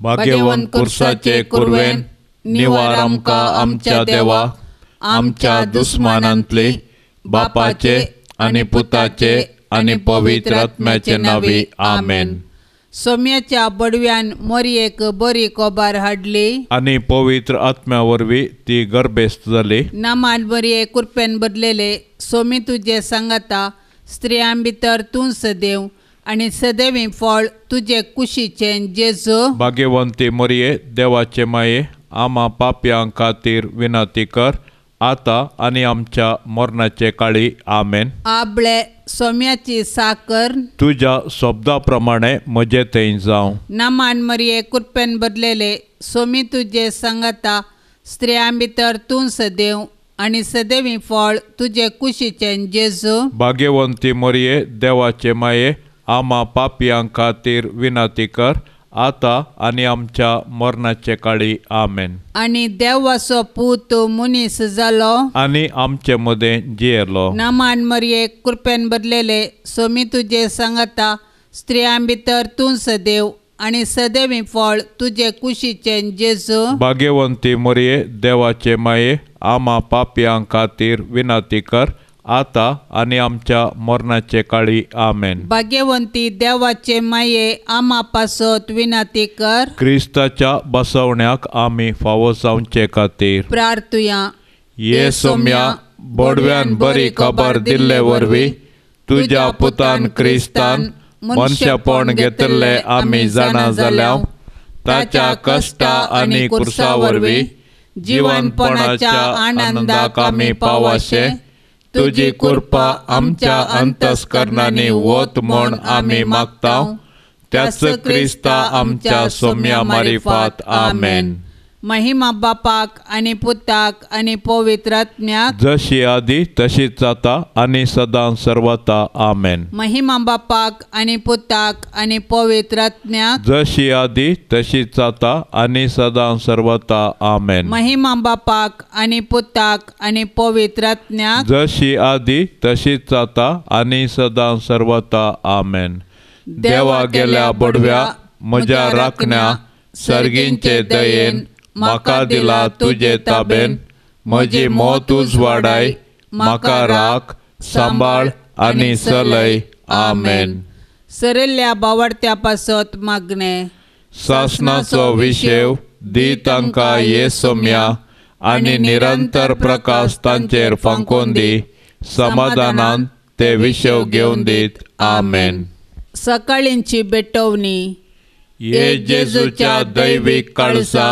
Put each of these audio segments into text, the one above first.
भाग्यवंत कुर्साचे कुरवेन निवार आमकां आमच्या देवा, आमच्या दुस्मानांतले बापाचे आनी पुताचे आनी पवित्र आत्म्याचे नांवी आमेन. सोम्याच्या बडव्यान मोरयेक बरी कोबार हाडली आनी पवित्र आत्म्या वरवीं ती गर्भेस्त जाली. नामान बरये कुरपेन बदलेले सोमी तुजे सांगाता, स्त्रियां भितर तूं सदैव आनी सदैवी फळ तुजे कुशीचें जेजू. भाग्यवंती मोरये देवाचे माये, आमा पापयां खातीर विनंती कर आता आनी आमच्या मरणाचे काळी आमेन. आबळे सोम्याची साकर तुज्या शब्दा प्रमाणे म्हजे थंय जावं. नामान मरये कुरपेन बदलेले सोमी तुजे सांगाता, स्त्रियां भितर तूं सदैव आनी सदैवी फळ तुजे कुशीचें जेजू. भाग्यवंती मोरये देवाचे माये, आमा पापयां खातीर विनंती कर आता आनी आमच्या मरणाचे काळी आमेन. आनी देवाचो पूत मनीस जालो आनी आमचे मदें जियेलो. नामान मरये कुरपेन बदलेले सोमी तुजे सांगाता, स्त्रियां भितर तूं सदैव आनी सदैवी फळ तुजे कुशीचें जेजू. भाग्यवंती मोरये देवाचे माये, आमा पापयां खातीर विनंती कर आता आनी आमच्या मरणाचे काळी आमेन. भाग्यवंती देवाचे माये, आमा पासत विनंती कर. क्रिस्ताच्या बसवण्याक आमी फावो जावचे खातीर प्रार्थुया. ये सोम्या बोडव्यान बरी खबर दिल्ले वरवीं तुज्या पुतान क्रिस्तान मनशापण घेतिल्ले आमी जाणा जाल्या, ताच्या कश्टा आनी कुर्सा वरवीं जिवनपणाच्या आनंदाक आमी पावाशे तुजी कृपा आमच्या अंतस्करणांनी वत म्हूण आमी मागता, त्याच क्रिस्ता आमच्या सोम्या मारिफात आमेन. महिमा बापाक आनी पुताक आनी पवित्र आत्म्याक, जशी आदी तशीच जाता आनी सदां सर्वता आमेन. महिमा बापाक आनी पुताक आनी पवित्र आत्म्याक, जशी आदी तशीच जाता आनी सदां सर्वता आमेन. महिमा बापाक आनी पुताक आनी पवित्र आत्म्याक, जशी आदी तशीच जाता आनी सदां सर्वता आमेन. देवा गेल्या बडव्या म्हज्या राखण्या सर्गींचे दयेन म्हाका दिला तुजे ताबेन, म्हजी मौत उजवाडाय म्हाका राख सांबाळ आनी चलय आमेन. सरिल्ल्या बावडत्या पासत मागणे. सासनाचो विशेव दी तांकां ये सोम्या आनी निरंतर प्रकाश तांचेर फांकोवन दी, समाधानान ते विशेव घेवन दीत आमेन. सकाळींची भेटवणी. ये जेजूच्या दैवीक काळसा,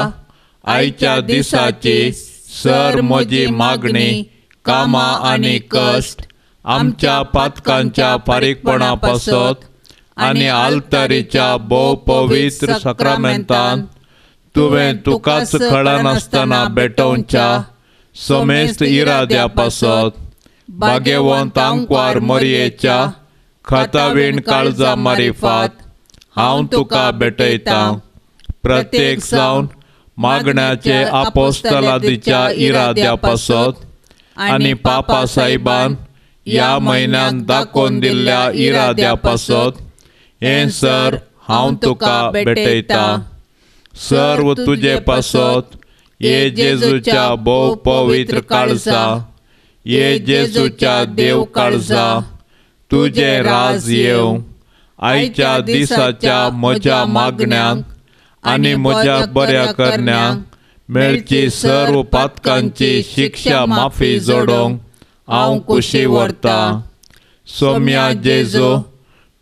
आयच्या दिसाची सर म्हजी मागणी कामां आनी कश्ट आमच्या पातकांच्या फारीकपणा पासत आनी आल्तारीच्या भोव पवित्र साक्रामेंतान तुवें तुकाच कळनासतना भेटोवच्या समेस्त इराद्या पासत भाग्यवंत आंकवार मोरयेच्या खातावीण काळजा मारिफात हांव तुका भेटयतां. प्रत्येक जावन मागण्याचे आपोस्तलादीच्या इराद्या पासत आनी पापा साहेबान ह्या म्हयन्यान दाखोवन दिल्ल्या इराद्या पासत हें सर हांव तुका भेटयतां. सर्व तुजे पासत ये जेजूच्या भोव पवित्र काळजा, ये जेजूच्या देव काळजा, तुजें राज येवं. आयच्या दिसाच्या म्हज्या मागण्यांक आनी म्हज्या बऱ्या करण्यांक मेळची सर्व पातकांची शिक्षा माफी जोडोवंक हांव कुशी व्हरतां. सोम्या जेजू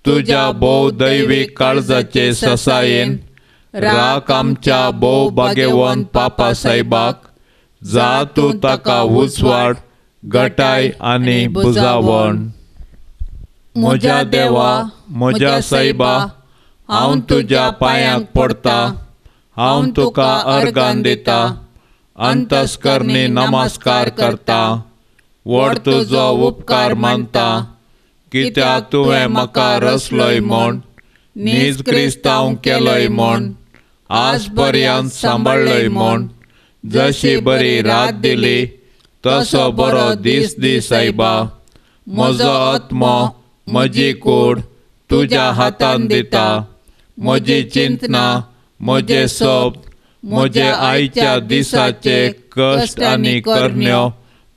तुज्या भोव दैवीक काळजाचे ससायेन राख आमच्या भोव भाग्यवंत पापा साहेबाक, जा तूं ताका उजवाड गटाय आनी बुजावण. म्हज्या देवा म्हज्या सायबा, हांव तुज्या पांयांक पडटा, हांव तुका अर्गान दिता, अंतस्करणी नमस्कार करता, व्हड तुजो उपकार मानता, कित्याक तुवें म्हाका रचलोय म्हूण, नीज क्रिस्तांव केलोय म्हूण, आज पर्यंत सांबाळ्ळोय म्हूण, जशी बरी रात दिली तसो बरो दीस दी सायबा. म्हजो आत्मो म्हजी कूड तुज्या हातान दिता, म्हजी चिंतना म्हजे शब्द, म्हजे आयच्या दिसाचे कश्ट आनी करण्यो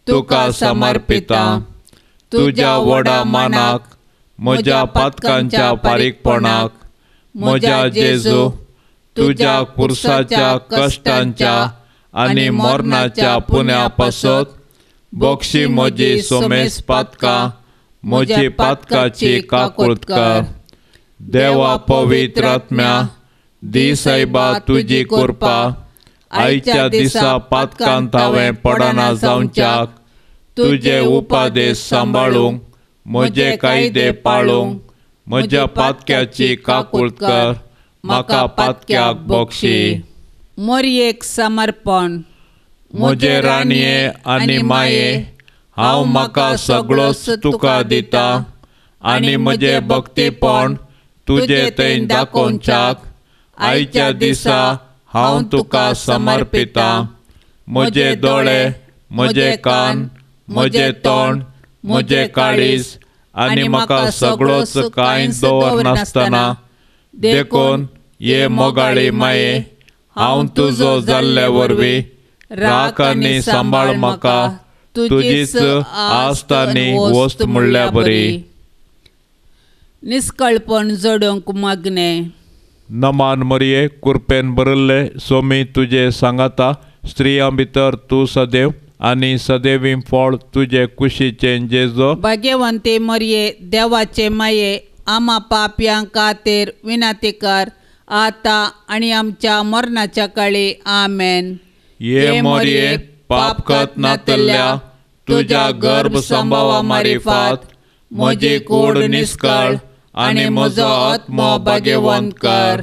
तुका समर्पिता। तुज्या व्हडा मानाक, म्हज्या पातकांच्या फारीकपणाक, म्हज्या जेजू तुज्या कुर्साच्या कश्टांच्या आनी मरणाच्या पुण्या पासत बक्षी म्हजी सोमेस पातकां, म्हजी पातकाची काकूळट कर। देवा पवित्र आत्म्या, दी सायबा तुजी कृपा आयच्या दिसा पातकांत हांवें पडना जावच्याक, तुजे उपादेश सांबाळूंक, म्हजे कायदे पाळूंक, म्हज्या पातक्याची काकूळट कर, म्हाका पातक्याक बक्षी। मोरयेक समर्पण। म्हजे राणये आनी माये, हांव म्हाका सगळोच तुका दिता आनी म्हजें भक्तीपण तुजे थंय दाखोवच्याक आयच्या दिसा हांव तुका समर्पिता। म्हजे दोळे, म्हजे कान, म्हजें तोंड, म्हजें काळीज आनी म्हाका सगळोच कांय दवरनासतना, देखून ये मोगाळी माये, हांव तुजो जाल्ले वरवीं राख आनी सांबाळ म्हाका तुजीच आस्त आनी वस्त म्हणल्या बरी। निस्कळपण जोडूंक मागणें। नमान मरिये, कुरपेन भरिल्ले सोमी तुजे सांगाता, स्त्रियां भितर तूं सदैव आनी सदैवी फळ तुजे कुशीचें जेजो। भाग्यवंती मरिये, देवाचे माये, आमा पापयां खातीर विनंती कर, आतां आनी आमच्या मरणाच्या काळी। आमेन। ये मोरये, पाप कत नातल्या तुज्या गर्भ संभावा मारिफात म्हजी कूड निस्कळ आनी म्हजो आत्मो भाग्यवंत कर।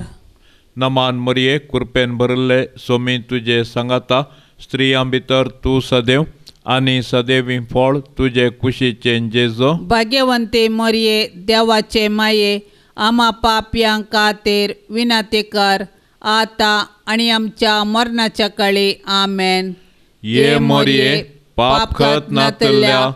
नमान मरिये, कुरपेन भरिल्ले सोमी तुजे सांगाता, स्त्रियां भितर तूं सदैव आनी सदैवी फळ तुजे कुशीचें जेजो। भाग्यवंती मरिये, देवाचे माये, आमा पापयां खातीर विनंती कर, आतां आनी आमच्या मरणाच्या काळी। आमेन। ये मोरये, पाप खत नातल्या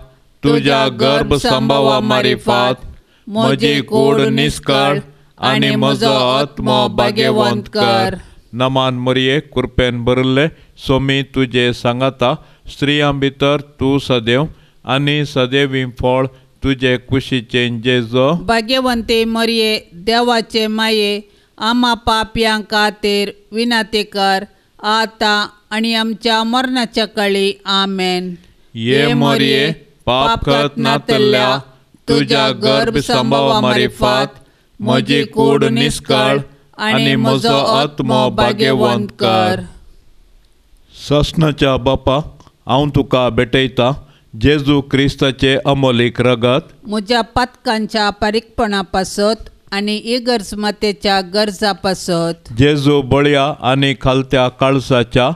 तुज्या गर्भ संभावा मारिफात म्हजी कूड निस्कळ आनी म्हजो आत्मो भाग्यवंत कर। नमान मरिये, कुरपेन भरिल्ले सोमी तुजे सांगाता, स्त्रियां भितर तूं सदैव आनी सदैवी फळ तुजे कुशीचें जेजो। भाग्यवंती मरिये, देवाचे माये, आमा पापयां खातीर विनंती कर, आतां आनी आमच्या मरणाच्या काळी। आमेन। ये मोरये, पाप खत नातल्या तुज्या गर्भ संभावा मारिफात म्हजी कूड निस्कळ आनी म्हजो आत्मो भाग्यवंत कर। ससनाच्या बापा, हांव तुका भेटयता जेजू क्रिस्ताचें अमोलीक रगत, म्हज्या पातकांच्या फारीकपणा पासत आनी इगर्ज मातेच्या गरजा पासत। जेजू बळया आनी खालत्या काळजाच्या,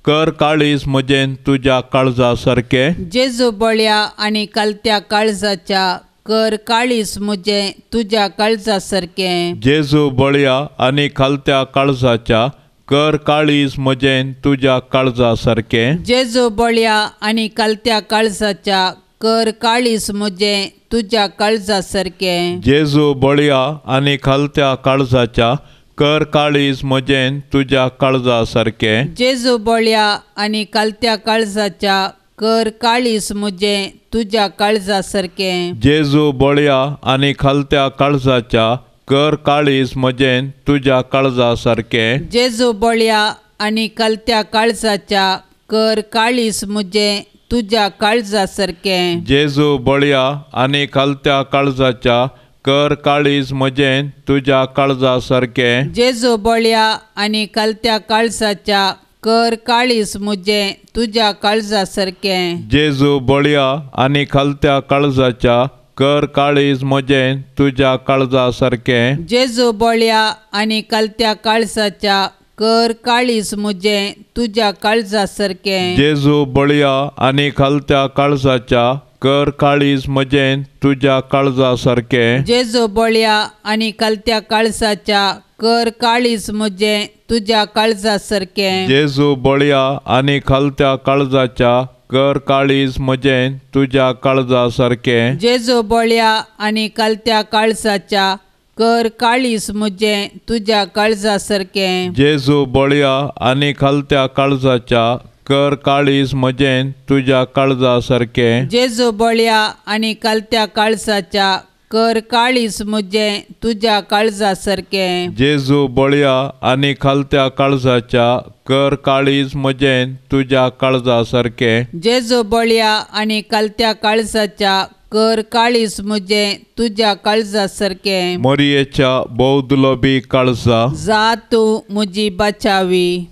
कर काळीज म्हजें तुज्या काळजा सारकें। जेजू बळया आनी खालत्या काळजाच्या, कर काळीज म्हजें तुज्या काळजा सारकें। जेजू बळया आनी खालत्या काळजाच्या, कर काळीज म्हजें तुज्या काळजा सारकें। जेजू बळया आनी खालत्या काळजाच्या, कर काळीज म्हजें तुज्या काळजा सारकें। जेजू बळया आनी खालत्या काळजाच्या, कर काळीज म्हजें तुज्या काळजा सारकें। जेजू बळया आनी खालत्या काळजाच्या, कर काळीज म्हजें तुज्या काळजा सारकें। जेजू बळया आनी खालत्या काळजाच्या, कर काळीज म्हजें तुज्या काळजा सारकें। जेजू बळया आनी खालत्या काळजाच्या, कर काळीज म्हजें तुज्या काळजा सारकें। जेजू बळया आनी खालत्या काळजाच्या, कर काळीज म्हजें तुज्या काळजा सारकें। जेजू बळया आनी खालत्या काळजाच्या, कर काळीज म्हजें तुज्या काळजा सारकें। जेजू बळया आनी खालत्या काळजाच्या, कर काळीज म्हजें तुज्या काळजा सारकें। जेजू बळया आनी खालत्या काळजाच्या, कर काळीज म्हजें तुज्या काळजा सारकें। जेजू बळया आनी खालत्या काळजाच्या, कर काळीज म्हजें तुज्या काळजा सारकें। जेजू बळया आनी खालत्या काळजाच्या, कर काळीज म्हजें तुज्या काळजा सारकें। जेजू बळया आनी खालत्या काळजाच्या, कर काळीज म्हजें तुज्या काळजा सारकें। जेजू बळया आनी खालत्या काळजाच्या, कर काळीज म्हजें तुज्या काळजा सारकें. जेजू बळया आनी खालत्या काळजाच्या, कर काळीज म्हजें तुज्या काळजा सारकें. जेजू बळया आनी खालत्या काळजाच्या, कर काळीज म्हजें तुज्या काळजा सारकें. जेजू बळया आनी खालत्या काळजाच्या, कर काळीज म्हजें तुज्या काळजा सारकें. जेजू बळया आनी खालत्या काळजाच्या, कर काळीज म्हजें तुज्या काळजा सारकें. मोरयेच्या बौद्धलोबी काळजा, जा तूं म्हजी बचावी.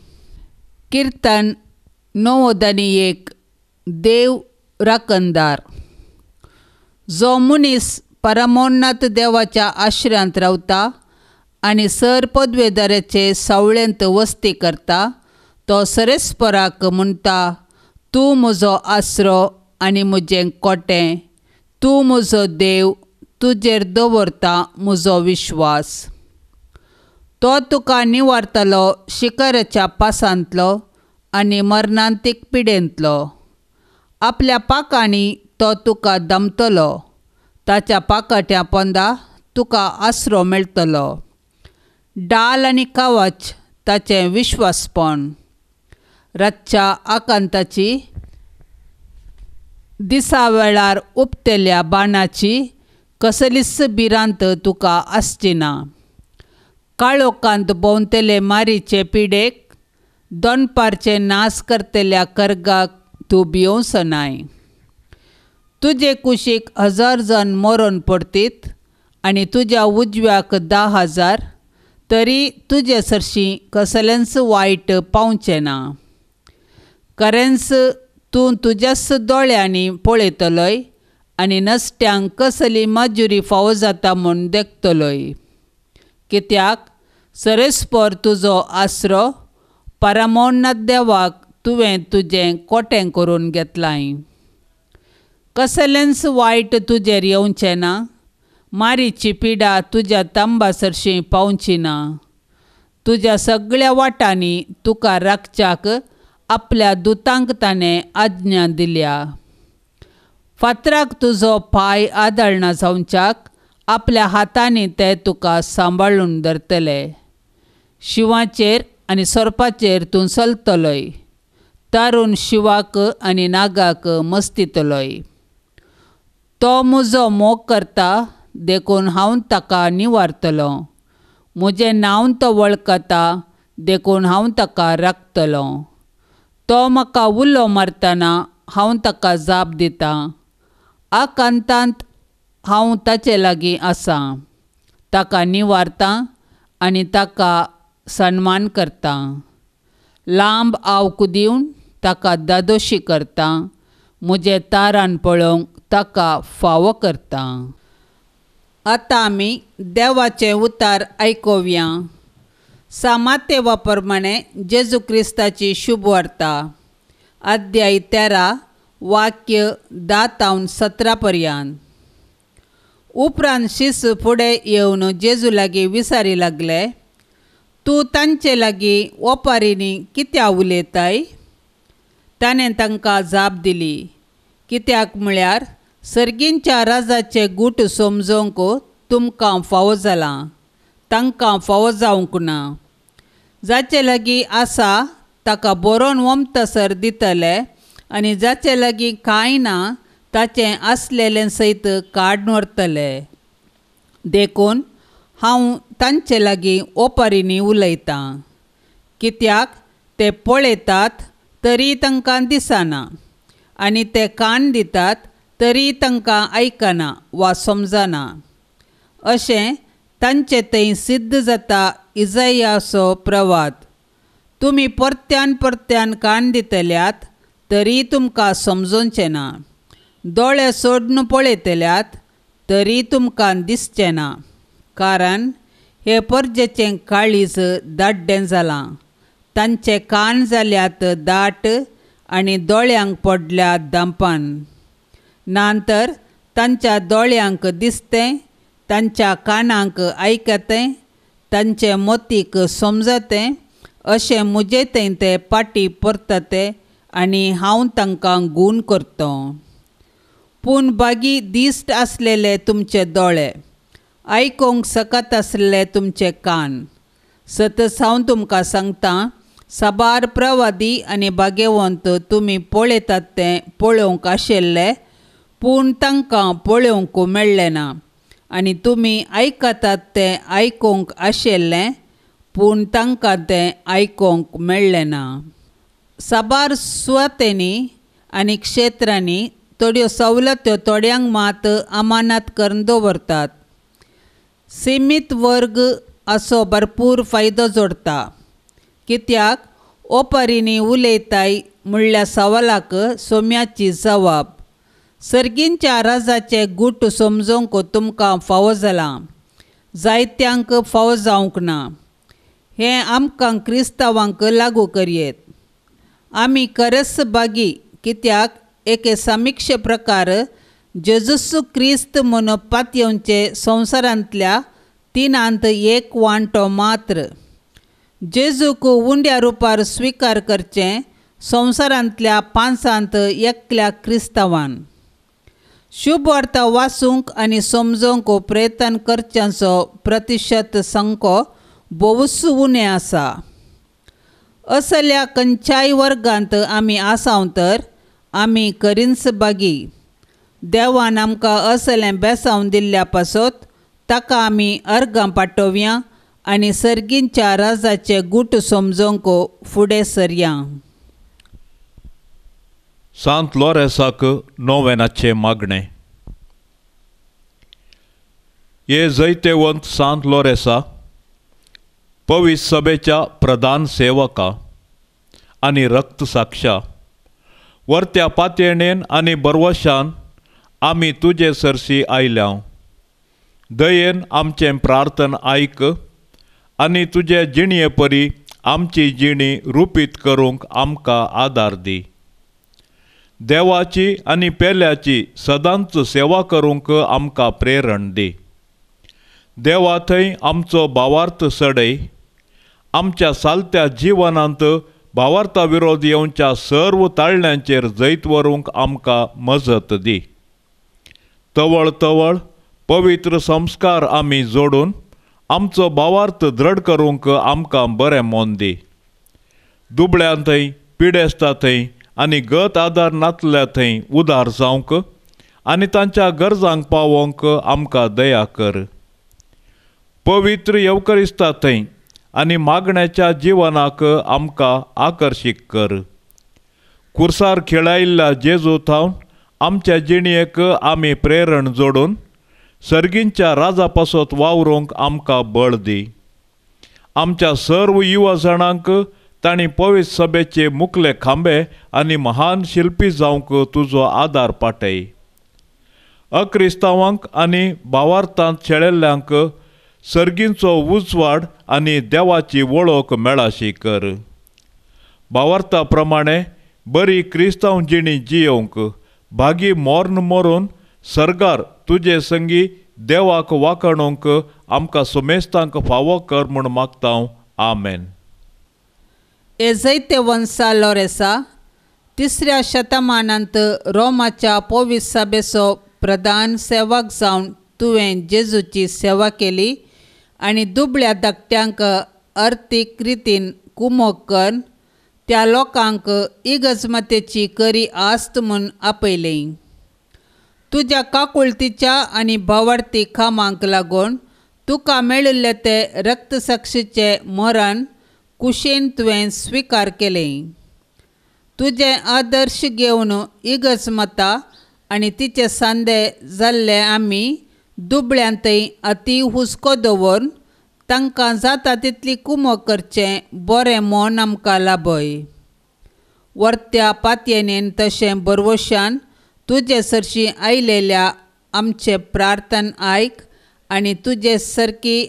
किर्तन 91. देव राखणदार. जो मनीस परमोन्नत देवाच्या आश्रयांत रावता आनी सर पदवेदाराचे सावळेंत वस्ती करता, तो सरेस्पराक म्हणटा, तूं म्हजो आसरो आनी म्हजें कोटें, तूं म्हजो देव, तुजेर दवरता म्हजो विश्वास. तो तुका निवारतलो शिखराच्या पासांतलो आनी मरणांतीक पिडेंतलो. आपल्या पाकांनी तो तुका दमतलो, ताच्या पाकाट्या पोंदा तुका आसरो मेळटलो. डाल आनी कवच ताचें विश्वासपण. रातच्या आकांताची, दिसा वेळार उपतेल्या बाणाची कसलीच भिरांत तुका आसची ना. काळोखांत भोंवतले मारीचे पिडेक, दनपारचे नाश करतल्या कर्गाक तूं भियोवचो नाय. तुजे कुशीक 1000 जण मरून पडतीत आनी तुज्या उजव्याक 10,000, तरी तुजे सरशीं कसलेंच वायट पावचें ना. खरेंच तूं तुज्याच दोळ्यांनी पळयतलोय आनी नश्ट्यांक कसली मजुरी फावो जाता म्हूण देखतलोय. कित्याक सरेस्पर तुजो आसरो, परमोन्नत देवाक तुवें तुजें कोटें करून घेतलां. कसलेंच वायट तुजेर येवचें ना, मारीची पिडा तुज्या तांबा सरशीं पावची ना. तुज्या सगळ्या वाटांनी तुका राखच्याक आपल्या दुतांक ताणें आज्ञा दिल्या. फातराक तुजो पांय आदळना जावच्याक आपल्या हातांनी ते तुका सांबाळून धरतले. शिंवाचेर आनी सोरपाचेर तूं चलतलोय, तारून शिवाक आनी नागाक मस्तितलोय. तो म्हजो मोग करता देखून हांव ताका निवारतलो, म्हजें नांव तो वळखता देखून हांव ताका राखतलो. तो म्हाका उलो मारतना हांव ताका जाप दितां. आकांतांत हांव ताचे लागीं आसां, ताका निवारतां आनी ताका सन्मान करतां. लांब आवक दिवन ताका दादोशी करतां, म्हजें तारान पळोवंक ताका फावो करतां. आतां आमी देवाचें उतार आयकुया. सामातेवा प्रमाणे जेजू क्रिस्ताची शुभवार्ता, अध्याय 13, वाक्य 10 ते 17 पर्यंत. उपरांत शिस फुडें येवन जेजू लागीं विचारी लागले, तूं तांचे लागीं ओपारींनी कित्याक उलयताय? ताणें तांकां जाप दिली, कित्याक म्हळ्यार सर्गींच्या राजाचे गूट समजूंक तुमकां फावो जालां, तांकां फावो जावंक ना. जाचे लागीं आसा ताका बरोवन वमतसर दितले आनी जाचे लागीं कांय ना ताचें आसलेलें सयत काडून व्हरतले. देखून हांव तांचे लागीं ओपारींनी उलयतां, कित्याक ते पळयतात तरी तांकां दिसना आनी ते कान दितात तरी तांकां आयकना वा समजना. अशें तांचे थंय सिद्ध जाता इजायाचो प्रवाद, तुमी परत्यान परत्यान कान दितल्यात तरी तुमकां समजोवचें ना, दोळे सोडून पळयतल्यात तरी तुमकां दिसचें ना. कारण हे परजेचें काळीज दाड्डें जालां, तांचे कान जाल्यात दाट आनी दोळ्यांक पडल्या दांपान. ना तर तांच्या दोळ्यांक दिसतें, तांच्या कानांक आयकतें, तांचे मोतीक समजतें, अशें म्हजे थंय ते पाटी परतते आनी हांव तांकां गूण करतां. पूण बागी दिश्ट आसलेले तुमचे दोळे, आयकूंक सकत आसले तुमचे कान. सतच हांव तुमकां सांगता, साबार प्रवादी आनी भाग्यवंत तुमी पळयतात तें पळोवंक आशिल्ले, पूण तांकां पळोवंक मेळ्ळें ना, आनी तुमी आयकतात तें आयकूंक आशिल्लें, पूण तांकां तें आयकूंक मेळ्ळें ना. साबार सुवातेंनी आनी क्षेत्रांनी थोड्यो सवलत्यो थोड्यांक मात अमानत करून दवरतात. सिमीत वर्ग असो भरपूर फायदो जोडता, कित्याक ओपारींनी उलयताय म्हणल्या सवालाक सोम्याची जवाब. सर्गींच्या राजाचे गूट समजूंक तुमकां फावो जालां, जायत्यांक फावो जावंक ना. हें आमकां क्रिस्तांवांक लागू करयेत. आमी खरेंच बागी, कित्याक एके समिक्षे प्रकार जेजू क्रिस्त म्हूण पातयेवचे संवसारांतल्या तिनांत एक वांटो मात्र. जेजूक उंड्या रुपार स्विकार करचें संवसारांतल्या पांचांत एकल्या क्रिस्तांवान. शुभ वार्ता वाचूंक आनी समजूंक प्रयत्न करच्यांचो प्रतिशत संको भोवूच उणें आसा. असल्या खंयच्याय वर्गांत आमी आसाव तर आमी करींच बागी. देवान आमकां असलें बेसांव दिल्ल्या पासत ताका आमी अर्गां पाठोवया आनी सर्गींच्या राजाचे गूट समजूंक फुडें सरया. सांत लोरेसाक नोवेनाचें मागणें. हे जैतेवंत सांत लोरेसा, पवित्र सभेच्या प्रधान सेवका आनी रक्त साक्षा, वर्त्या पातयेणेन आनी बरवशान आमी तुजे सरशी आयल्या. दयेन आमचें प्रार्थन आयक आनी तुजे जिणये परी आमची जिणी रुपीत करूंक आमकां आदार दी. देवाची आनी पेल्याची सदांच सेवा करूंक आमकां प्रेरण दी. देवा थंय आमचो भावार्थ सडय. आमच्या सालत्या जिवनांत भावार्था विरोध येवच्या सर्व ताळण्यांचेर जैत व्हरूंक आमकां मजत दी. तवळ तवळ पवित्र संस्कार आमी जोडून आमचो भावार्थ दृढ करूंक आमकां बरें मन दी. दुबळ्यां थंय, पिडेस्ता थंय आनी गत आदार नातल्या थंय उदार जावंक आनी तांच्या गरजांक पावोवंक आमकां दया कर. पवित्र येवकरिस्ता थंय आनी मागण्याच्या जिवनाक आमकां आकर्शीत कर. कुर्सार खेळायिल्ल्या जेजू थावन आमच्या जिणयेक आमी प्रेरण जोडून सर्गींच्या राजा पासत वावरूंक आमकां बळ दी. आमच्या सर्व युवा जाणांक तांणी पवित्र सभेचे मुखले खांबे आनी महान शिल्पी जावंक तुजो आदार पाटय. अक्रिस्तांवांक आनी भावार्थांत शेळेल्ल्यांक सर्गींचो उजवाड आनी देवाची वळख मेळाशी कर. भावार्था प्रमाणे बरी क्रिस्तांव जिणी जियोवंक भागी मोर्न मरून सर्गार तुजे संगी देवाक वाखणूंक आमकां सुमेस्तांक फावो कर म्हूण मागता. आमेन. हे जैतेवंत लोरेसा, तिसऱ्या शतमानांत रोमाच्या पवित्र सभेचो प्रधान सेवक जावन तुवें जेजूची सेवा केली आनी दुबळ्या धाकट्यांक अर्थीक रितीन कुमोक करून त्या लोकांक इगजमतेची करी आस्त म्हूण आपयली. तुज्या काकुळतीच्या आनी भावार्थी कामांक लागून तुका मेळिल्ले ते रक्तसाक्षीचें मरण कुशीन तुवें स्विकार केलें. तुजें आदर्श घेवन इगजमता आनी तिचे सांदे जाल्ले आमी दुबळ्यांतय अती हुस्को दवरून तांकां जाता तितली कुमक करचें बरें मन आमकां लाभय. वर्त्या पातयेनेन तशें बरवशान तुजे सरशी आयलेल्या आमचें प्रार्थन आयक आनी तुजे सारकी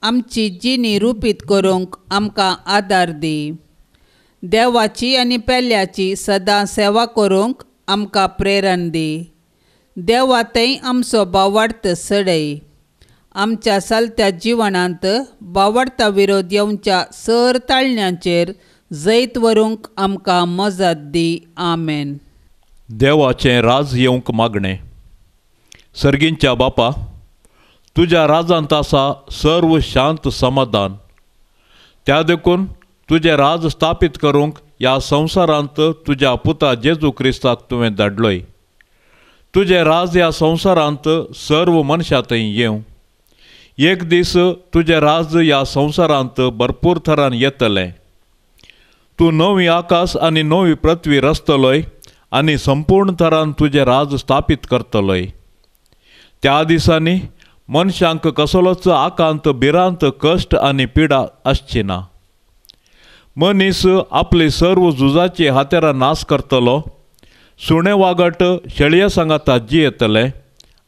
आमची जिणी रुपीत करूंक आमकां आदार दी. देवाची आनी पेल्याची सदां सेवा करूंक आमकां प्रेरण दी. देवा थंय आमचो भावार्थ सडय. आमच्या चलत्या जिवनांत भावार्था विरोध येवच्या सर ताळण्यांचेर जैत व्हरूंक आमकां मजत दी. आमेन. देवाचें राज येवंक मागणें. सर्गींच्या बापा, तुज्या राजांत आसा सर्व शांत समाधान. त्या देखून तुजें राज स्थापीत करूंक ह्या संवसारांत तुज्या पुता जेजू क्रिस्ताक तुवें धाडलोय. तुजें राज ह्या संवसारांत सर्व मनशां थंय येवं. एक दीस तुजें राज ह्या संवसारांत भरपूर थरान येतलें. तूं नवी आकाश आनी नवी पृथ्वी रचतलोय आनी संपूर्ण थरान तुजें राज स्थापीत करतलोय. त्या दिसांनी मनशांक कसलोच आकांत, भिरांत, कश्ट आनी पिडा आसची ना. मनीस आपली सर्व झुजाची हातेरां नाश करतलो. सुणे वागट शेळये सांगाता जियेतले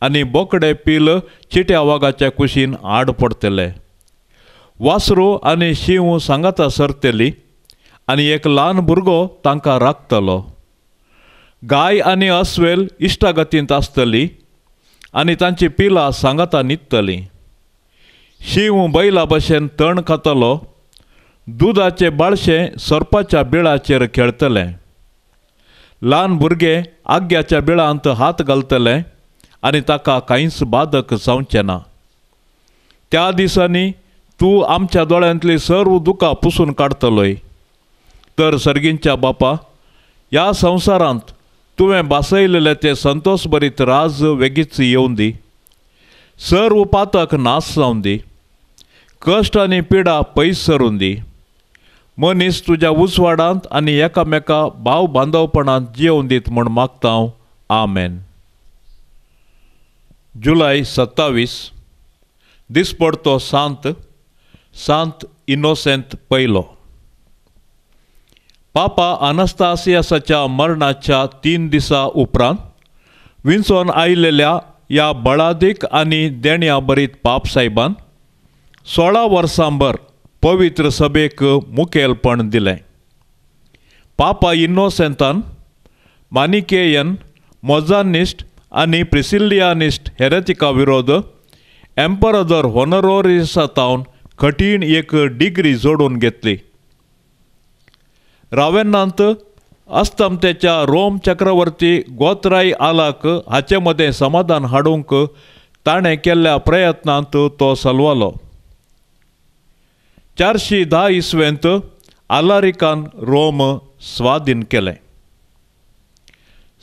आनी बोकडे पील चिट्या वागाच्या कुशीन आड पडटले. वासरू आनी शींव सांगाता सरतली आनी एक ल्हान भुरगो तांकां राखतलो. गाय आनी अस्वेल इश्टागतींत आसतली आनी तांची पिलां सांगाता न्हिदतलीं. शींव बैला भशेन तण खातलो. दुदाचे बाळशें सोरपाच्या बिळाचेर खेळटलें. ल्हान भुरगें आग्याच्या बिळांत हात घालतलें आनी ताका कांयच बादक जावचें ना. त्या दिसांनी तूं आमच्या दोळ्यांतली सर्व दुकां पुसून काडटलोय. तर सर्गींच्या बापा, ह्या संवसारांत तुवें भासयलेलें तें संतोश भरीत राज वेगीच येवन दी. सर्व पातक नाश जावन दी. कश्ट आनी पिडा पयस सरून दी. मनीस तुज्या उजवाडांत आनी एकामेका भाव बांदवपणांत जियोवन दीत म्हूण मागता हांव. आमेन. जुलय 27, दिसपडतो सांत सांत इनोसेंत पयलो. पापा अनास्तासियासाच्या मरणाच्या 3 दिसां उपरांत विंचोन आयिल्ल्या ह्या बळादीक आनी देण्या भरीत पाप साहेबान 16 वर्सांभर पवित्र सभेक मुखेलपण दिलें. पापा इनोसेंतान मानिकेयन, मोजानिस्ट आनी प्रिसिलियानिस्ट हेरेतिका विरोध एम्परदर होनरोरिसा तावन कठीण एक डिग्री जोडून घेतली. रावेन्नांत अस्तमतेच्या रोम चक्रवर्ती गोत्राई आलाक हाचे मदें समाधान हाडूंक ताणें केल्ल्या प्रयत्नांत तो सलवालो. 410 इसवेंत आलारिकान रोम स्वाधीन केलें.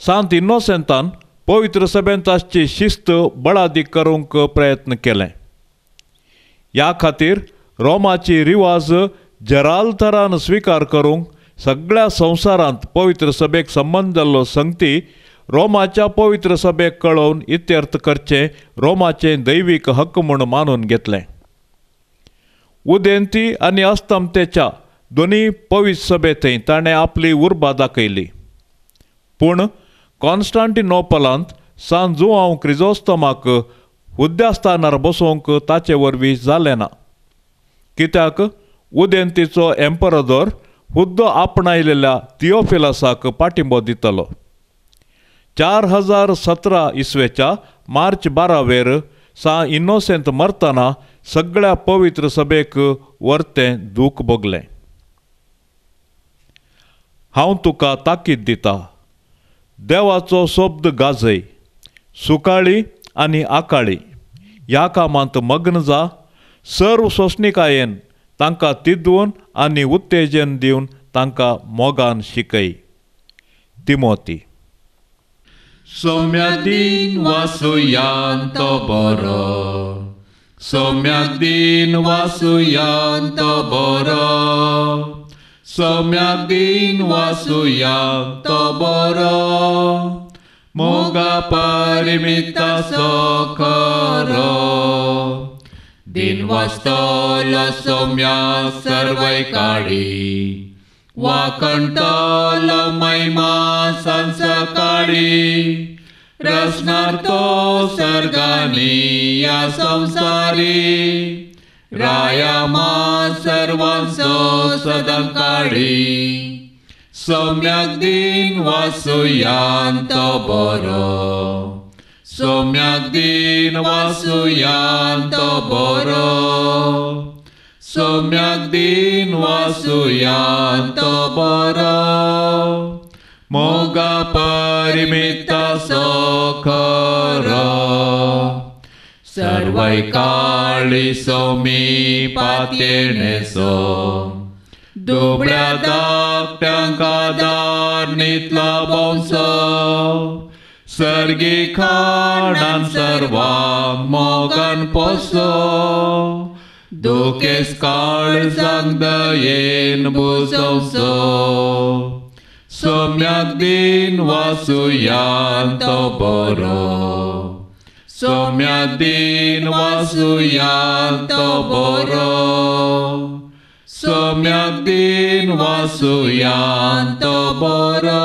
सांत इनोसेंतान पवित्र सभेंत आसची शिस्त बळादीक करूंक प्रयत्न केलें. ह्या खातीर रोमाची रिवाज जरालथरान स्विकार करूंक सगळ्या संवसारांत पवित्र सभेक संबंद जाल्लो संगती रोमाच्या पवित्र सभेक कळोवन इत्यर्थ करचें रोमाचें दैवीक हक्क म्हूण मानून घेतलें. उदेंती आनी अस्तमतेच्या दोनूय पवित्र सभेंतय ताणें आपली उर्बा दाखयली. पूण कॉन्स्टांटिनोपलांत सान जुआंव क्रिजोस्तमाक हुद्द्या स्थानार बसोवंक ताचे वरवीं जालें ना, कित्याक उदेंतीचो एम्परदोर हुद्दो आपणायलेल्या थियोफिलसाक पाठिंबो दितलो. 4017 इसवेच्या मार्च 12 वेर सा इनोसेंत मरतना सगळ्या पवित्र सभेक वर्तें दूख भोगलें. हांव तुका ताकीद दिता, देवाचो शब्द गाजय, सुकाळी आनी आकाळी ह्या कामांत मग्न जा. सर्व सोंसणिकायेन तांकां तिदून आनी उत्तेजन दिवन तांकां मोगान शिकय. तिमोती. सौम्या दिन वासुयान तो बरो, सौम्या दिन वासुयान तो बरो, सौम्या दिन वासुयान तो बरो, मोगा परिमिता सो खरो. दिन वाचतलो सौम्या सर्वय काळी, वाकणतलो महिमा संसकाळी, रचणार तो सर्गानी या संसारी, राया मा सर्वांचो सदांकाळी. सौम्याक दिन वासुयान तो बरो, सौम्याक दिन वासुयान तो बरो, सौम्याक दिन वासुयान तो बरो, मोगा परिमिता सो खरो. सर्वय काळी सोमी पातयेणेसो दुबळ्या धाकट्यांक आदार नितला भोंवचो सर्गी खाणान सर्वांक मोगान पोसो दुखेस काळजांक दयेन बुजोवचो सोम्याक दिन वासुयान तो बरो सोम्याक दिन वासुयान तो बरो सोम्याक दिन वासुयान तो बरो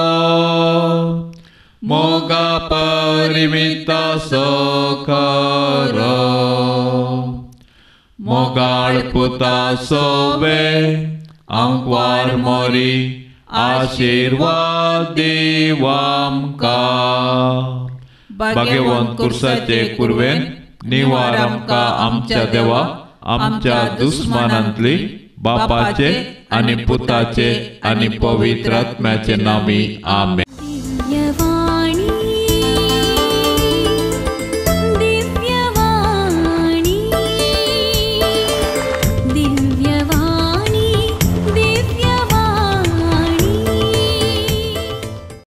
मोगा परिमिता खरो मोगाळ पुता सोबे आंकवार मोरी आशिर्वाद दीव आमकां. भाग्यवंत कुर्साचे कुर्वेन निवार आमकां आमच्या देवा आमच्या दुस्मानांतली बापाचे आनी पुताचे आनी पवित्र आत्म्याचे नामी आमेन.